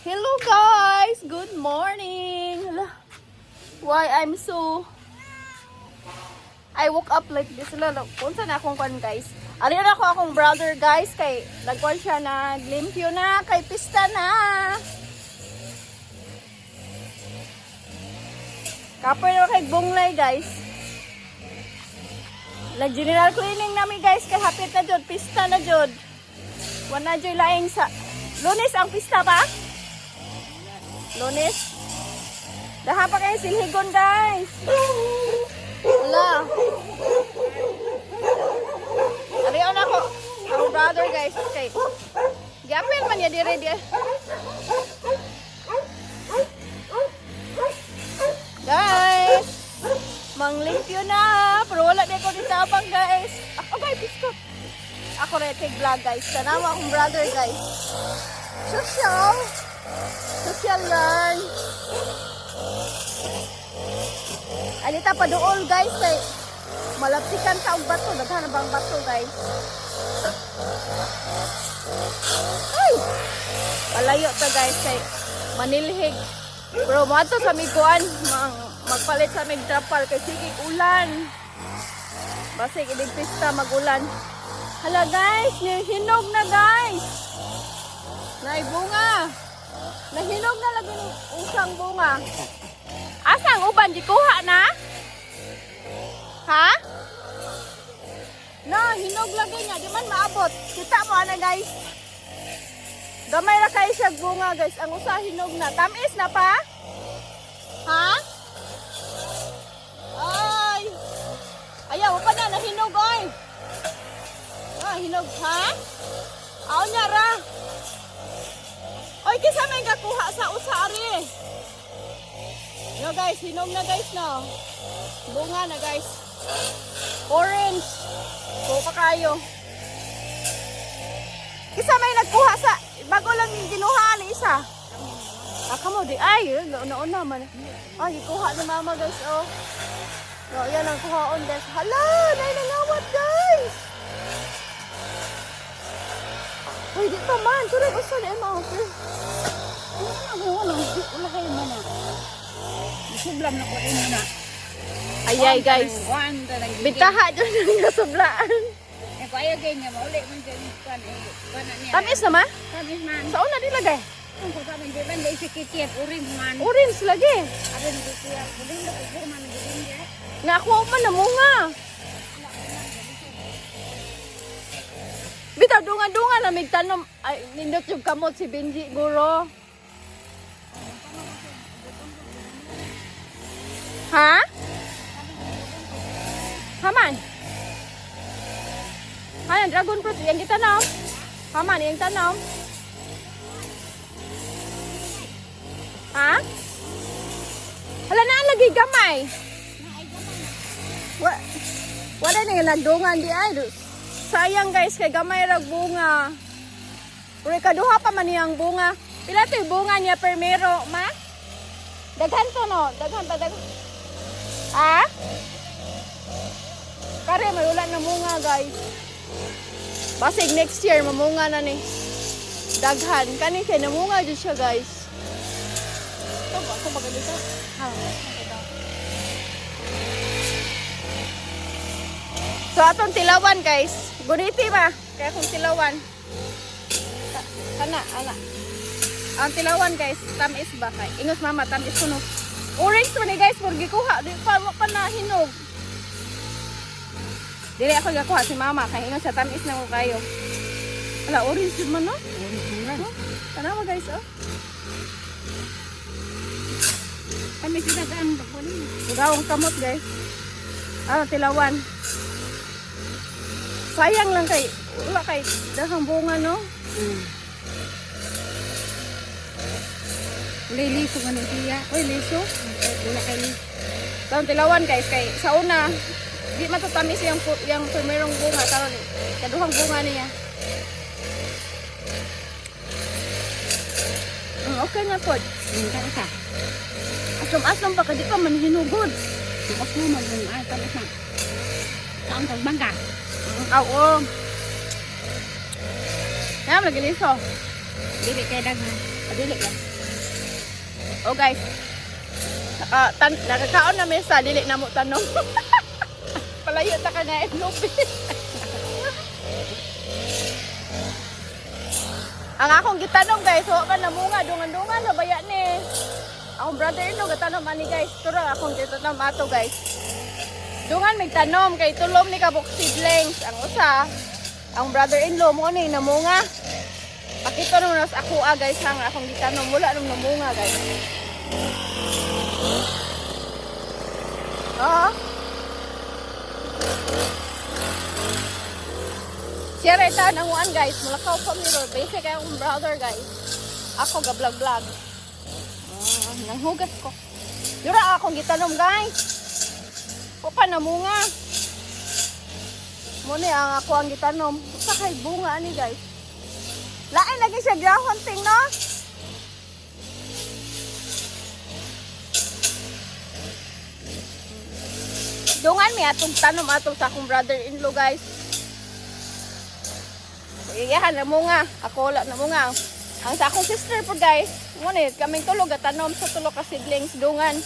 Hello guys! Good morning! Hala, why I'm so... I woke up like this. Hala, unsa na akong kwan, guys? Ari na ako akong brother, guys, kay nagkwan siya, naglimpyo na kay pista na. Kapoy na kay bunglay, guys. Nag general cleaning nami, guys, kay hapit na jud, pista na jud. Wala jud laing sa Lunes ang pista ba? Lunes. Daha pa kayo silhigon, guys. Wala. Ariyon ako. Ang brother, guys, kay Gapil man niya dire di. Guys, manglimpyo na. Pero wala di ko ditabang, guys. Ako guys, pisto. Ako rin take vlog, guys. Tanawa akong brother, guys. Social. Social learn. Alita pa dool, guys, kay malaptikan ta og bato, daghan na bang bato, guys. Ay! Palayo ta, guys, kay manilhig. Pero moadto sa miguan, mang magpalit sa mig trapal kay sige ulan. Basig inig pista magulan. Hala guys, hinog na, guys. Nay bunga. Nahinog na lagi ni usang bunga. Asa ang uban gikuha na? Ha? Na, hinog lagi niya, di man maabot. Kita mo ana, guys. Gamay ra kay siya bunga, guys. Ang usa hinog na. Tamis na pa? Ha? Ay. Ayaw pa na nahinog oy. Ah, hinog ha? Aw niya ra. Oy, kisa may gakuha sa usa ari. Yo guys, hinog na, guys, no. Bunga na, guys. Orange. Kuha pa kayo. Kisa may nagkuha sa bago lang yung ginuha ni isa. Ah, kamo di ay, nauna man. Ay, gikuha ni mama, guys, oh. No, yan ang kuhaon, guys. Hala, nay nangawat, guys. Uy, di pa man. Tuloy usa na ma. Wala, wala kayo man na. Sublam na ko imo na. Ayay guys. Kuan ta nang Bitaha dyan ang nasublaan. Eh ko ayo kay nga mauli man dyan kuan eh kuan na niya. Tamis na ma? Tamis man. Sa una di lagay. Kung ko kami di man di si kikit orange man. Orange lagi. Aron di siya kuling da ko man gudin di. Nga ako man namunga. Bitaw dungan-dungan na migtanom ay nindot yung kamot si Benji guro. Ha? Haman. Hayan dragon fruit yang gitanom. Haman yang tanom. Ha? Hala na lagi gamay. Wa wala na nga nagdungan di ay. Sayang guys kay gamay rag bunga. Pero ikaduha pa man niyang bunga. Pila to yung bunga niya permero, ma? Daghan to no, daghan pa daghan. Ha? Kare may wala na munga, guys. Basig next year mamunga na ni. Daghan kani kay namunga jud siya, guys. Ito ba ako magalito? Ha. So atong tilawan, guys. Guniti ba? Kaya kung tilawan. Kana, ana. Ang tilawan, guys, tamis ba kay? Ingos mama, tamis kuno. Orange man ni guys, murag gikuha, di pa wa pa na hinog. Dili ako gakuha si mama kay ingon sa tamis na ko kayo. Ala, orange jud man no? Orange man. Oh, tanawa guys oh. Kami sila ang kunin. Gawang kamot, guys. Ah, tilawan. Sayang lang kay wala kay daghang bunga no. Wala liso man siya. Uy, liso. Wala kay liso. Taon tilawan guys kay sa una di matatamis yung yung primerong bunga karon kaduhang bunga niya. Okay na pod. Ka ka. Asom-asom pa kay di pa man hinugod. Ako man ay tamis na. Kaon kag bangka. Aw, oo. Kaya lagi liso. Dili kay daghan. Adili ka. Oh guys. Nakakaon na mi sa dili na mo tanom. Palayo ta ka nga lupi. Ang akong gitanom guys, wa man namunga, dungan-dungan na baya ni. Akong brother-in-law gatanom ani guys. Turo akong gitanom ato guys. Dungan mig tanom kay tulom ni kabuk seedlings ang usa. Ang brother-in-law mo ni namunga. Pakita naman sa ako ah, guys ang akong gitanom wala nang namunga guys. Oo. Siya rin ang uan guys. Mulakaw pa mirror. Basic ay akong brother guys. Ako ga vlog vlog. Ah, nanghugas ko. Yura akong gitanom guys. Wa pa namunga. Muna ang ako ang gitanom. Usa kay bunga ani guys. Lain lagi siya grahon ting no? Dungan mi atong tanom atong sa akong brother-in-law guys. Iyahan na mo nga. Ako wala na mo nga. Ang sa akong sister po guys. Ngunit kaming tulog at tanom sa tulo ka seedlings dungan.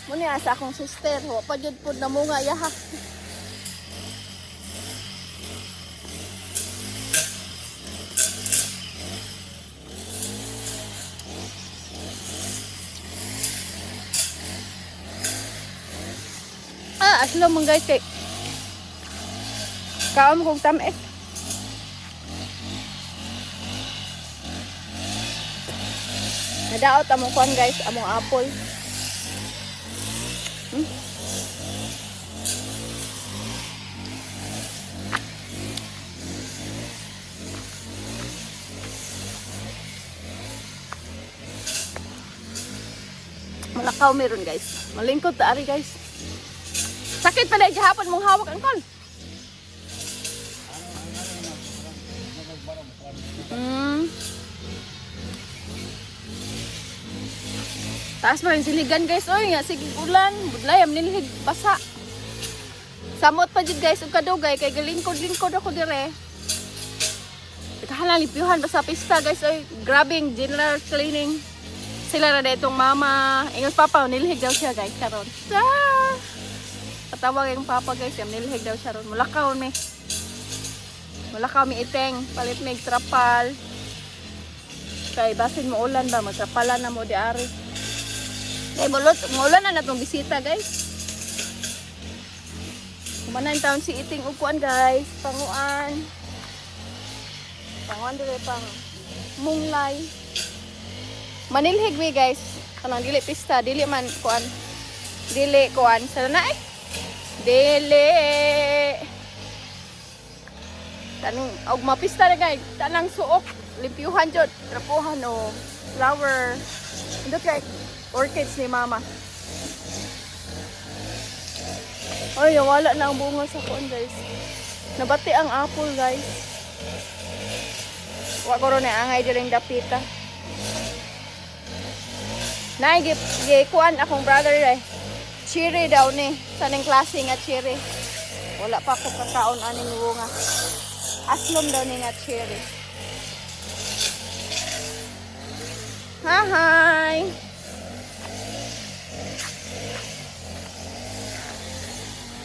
Muna ang sa akong sister. Wa pa jud pud na mo nga yaha. Ah, aslo man guys kay kaon kong tamis. Nadaot among kuan guys, among apple. Malakaw meron guys. Malingkod ta ari guys. Sakit pa dahil gihapon mong hawak ang kon. Taas pa rin siligan guys. Oy nga sige ulan, budlay am nilhig basa. Samot pa jud guys ug kadugay kay galingkod-lingkod ako dire. Kahala limpyuhan basta pista guys oy, grabing general cleaning. Sila na itong mama. Ingon papa, nilhig daw siya guys karon. Ah! Patawag yung papa guys, yam nilhig daw siya ron. Mulakaw mi. Mulakaw mi iteng, palit mi trapal. Kay basin mo ulan ba, magtrapalan na mo di ari. Kay mulot, mulan na natong bisita guys. Kumanan taon si iting upuan guys, panguan. Panguan dire pang munglay. Manilhig mi guys. Kanang dili pista, dili man kuan. Dili kuan sa na eh. Dili. Tanong og mapista na guys, tanang suok, limpyuhan jud, trapuhan o flower. Indot kay orchids ni mama. Ay, wala na ang bunga sa kuan guys. Nabati ang apple guys. Wa ko ron angay diring dapita. Nay, gi, gi kuan akong brother eh. Cherry daw ni. Sa ning klase nga cherry. Wala pa ko kakaon aning bunga. Aslom daw ni nga cherry. Hi, hi.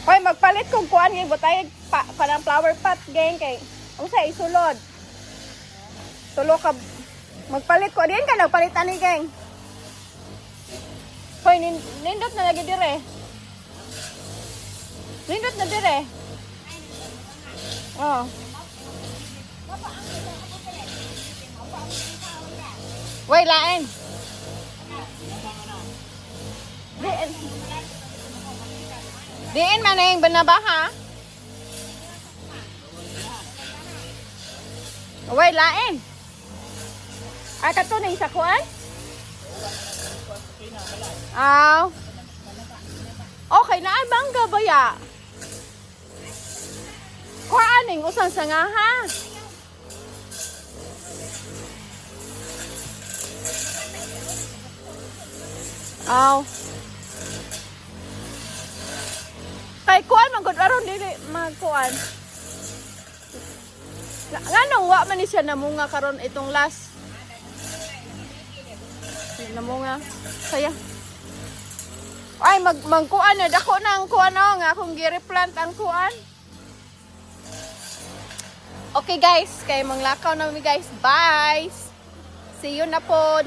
Hoy, magpalit kong kuan ngay butay pa, parang flower pot gang kay unsa isulod. Tulo ka magpalit ko diin ka nagpalit ani gang. Hoy, nindot na lagi dire. Nindot na dire. Oh. Way lain. Diin. Diin man na yung banabaha. Way lain. Ay, kato na yung sakuan? Aw. Okay na ay mangga ba ya? Kuan ning usang sanga ha. Aw. Kay kuan man gud aron dili magkuan. Nganong wa man ni siya namunga karon itong last. Namunga. Saya. Ay, magkuan na. Dako na ang kuan o nga. Akong gi-replant ang kuan. Okay guys, kay manglakaw na mi, guys. Bye! See you na po.